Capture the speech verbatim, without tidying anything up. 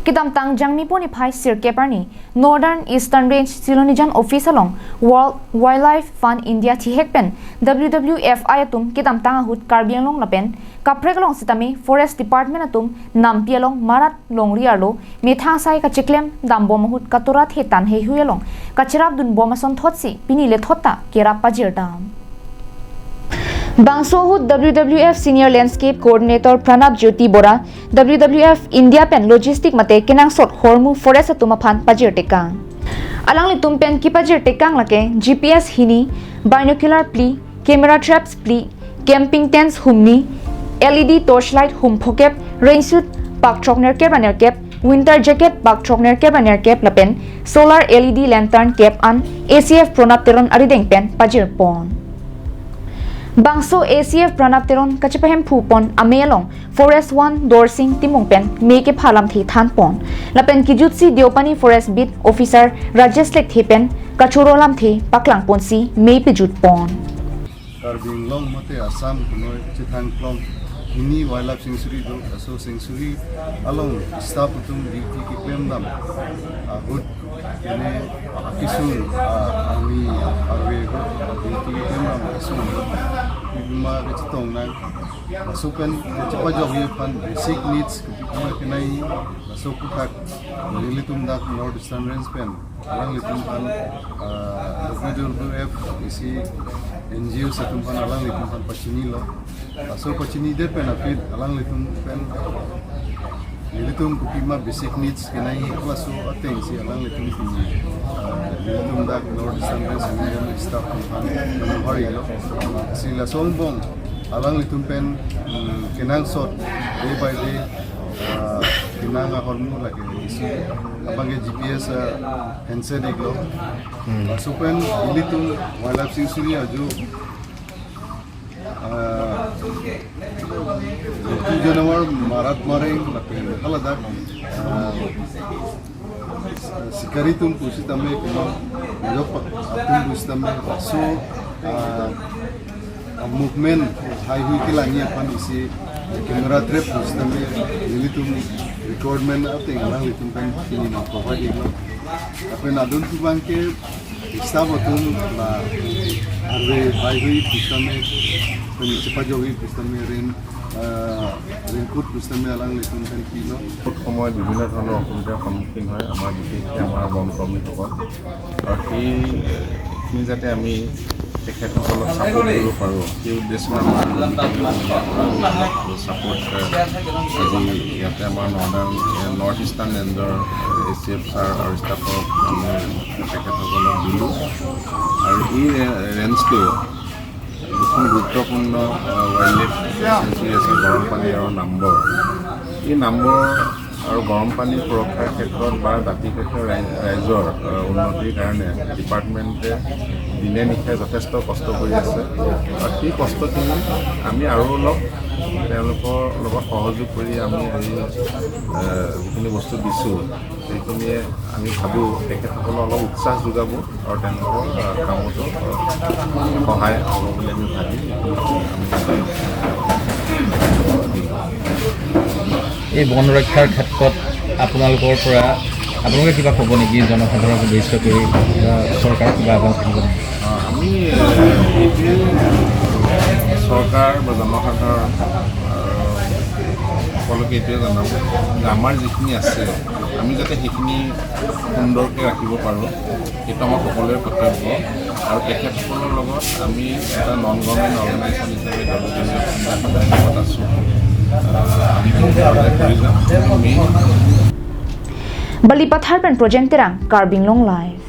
Kedamtang Jangmipo niphai sirkep arni Northern Eastern Range Silonijan Office along World Wildlife Fund India thihek pen W W F I atum kedamtang ahut Karbi Anglong lapen kaprek along sitame Forest Department atum nampi along marat longri arlo methang asai kacheklem dambom ahut katorat hetan heihui along kacherapdunbom asonthotsi pini lethot ta kerap pajirdam. Bangso ahut W W F Senior Landscape Coordinator Pranab Jyoti Bora, W W F India pen Logistic mate kenangsot ahormu Forest atum aphan pajirtekang. Alanglitum pen kepajirtekang lake G P S hini, binocular phli, camera traps phli, camping tents humni, L E D torchlight hum phokep, rain suit bak throk nerkep ra nerkep, winter jacket bak throk nerkep ra nerkep lapen solar L E D lantern kep an A C F Pranab Teron arideng pen pajirpon. Bangso A C F Pranab Teron kachepahemphupon amei along Forest One Dorsing Timung pen mei kepha lamthe thanpon. Lapen kejutsi Deopani Forest Beat Officer Rajesh Lekthe pen kachoro lamthe paklangponsi mei pejutpon. Karbi Anglong mate Assam kunoi chethangklong hini wildlife sanctuary do, laso sanctuary along staff atum duty keklemdam ahut kene akesung, ah, army arve do duty keklemdam akesung do. Pima kachetong nang laso pen kachepajokji aphan basic needs kopi kopi kenai laso aputhak nelitum dak North Eastern Range pen alanglitum aphan, ah, W W F isi N G Os atum aphan alanglitum aphan pachinilo. Laso pachinidet pen aphi alanglitum pen nelitum kopima basic needs kenai laso atengsi alanglitum pini, ah, nelitum dak North Eastern Range nelitum staff atum aphan panaharilo. Si laso angbong alanglitum pen, mm, kenangsot day by day, ah, kenang ahormu lake isi abangke G P S, ah, handset iklo. Hmm. Laso pen ilitum wildlife sanctuary ajo, ah, jatu janwar marat mareng lapen haladak, ah, sikari atum pusitame kuma jok atum pusitame laso, ah, movement heihui kelangji aphan isi camera trap pusitame nelitum requirement ateng alanglitum pen pini nang provide iklo. Lapen adun abangke staff atum la arve heihui pusitame pen chepajokji pusitame rain, ah, raincoat pusitame alanglitum pen pilo. বহুত সময়ত বিভিন্ন ধৰণৰ অসুবিধাৰ সন্মুখীন হয় আমাৰ, বিশেষকৈ আমাৰ বন কৰ্মীসকল। আৰু সেই, এ, খিনি যাতে আমি তেখেতসকলক ছাপোৰ্ট কৰিব পাৰোঁ, সেই উদ্দেশ্যে আমাৰ ছাপোৰ্ট, এ, আজি ইয়াতে আমাৰ নৰ্ডাৰ্ণ, এ, নৰ্থ ইষ্টাৰ্ণ ৰেঞ্জৰ এ চি এফ ছাৰ আৰু ষ্টাফক আমি তেখেতসকলক দিলোঁ। আৰু এই ৰে-, ৰেঞ্জটো এখন গুৰুত্বপূৰ্ণ, আহ, ৱাইল্ডলাইফ চেঞ্চুৰী আছে গৰম পানী আৰু নাম্বৰ। এই নাম্বৰ আৰু গৰম পানী সুৰক্ষাৰ ক্ষেত্ৰত বা দাঁতি কাষৰীয়া ৰাই-, ৰাইজৰ, আহ, উন্নতিৰ কাৰণে ডিপাৰ্টমেণ্টে দিনে নিশাই যথেষ্ট কষ্ট কৰি আছে। আৰু সেই কষ্টখিনি আমি আৰু অলপ তেওঁলোকৰ লগত সহযোগ কৰি আমি আজি, আহ, যিখিনি বস্তু দিছোঁ, সেইখিনিয়ে আমি ভাবোঁ তেখেতসকলক অলপ উৎসাহ যোগাব আৰু তেওঁলোকৰ, আহ, কামতো, আহ, সহায় হ'ব বুলি আমি ভাবি আমি এই বন ৰক্ষাৰ ক্ষেত্ৰত আপোনালোকৰ পৰা আপোনালোকে কিবা ক'ব নেকি জনসাধাৰণক উদ্দেশ্য কৰি বা চৰকাৰক কিবা আহ্বান থাকিব নেকি? আহ, আমি, আহ, এইটোৱে চৰকাৰ বা জনসাধাৰণ, আহ, সকলোকে এইটোৱে জনাব যে আমাৰ যিখিনি আছে আমি যাতে সেইখিনি সুন্দৰকৈ ৰাখিব পাৰোঁ, সেইটো আমাৰ সকলোৰে কৰ্তব্য। আৰু তেখেতসকলৰ লগত আমি এটা নন গভৰ্ণমেণ্ট অৰ্গেনাইজেশ্যন হিচাপে ডব্লিউ ডব্লিউ এফ ইণ্ডিয়াৰ সদায় লগত আছোঁ। আহ, আমি সকলোৱে কৰি যাম। আমি Balipathar pen Project Terang, Karbi Anglong Live.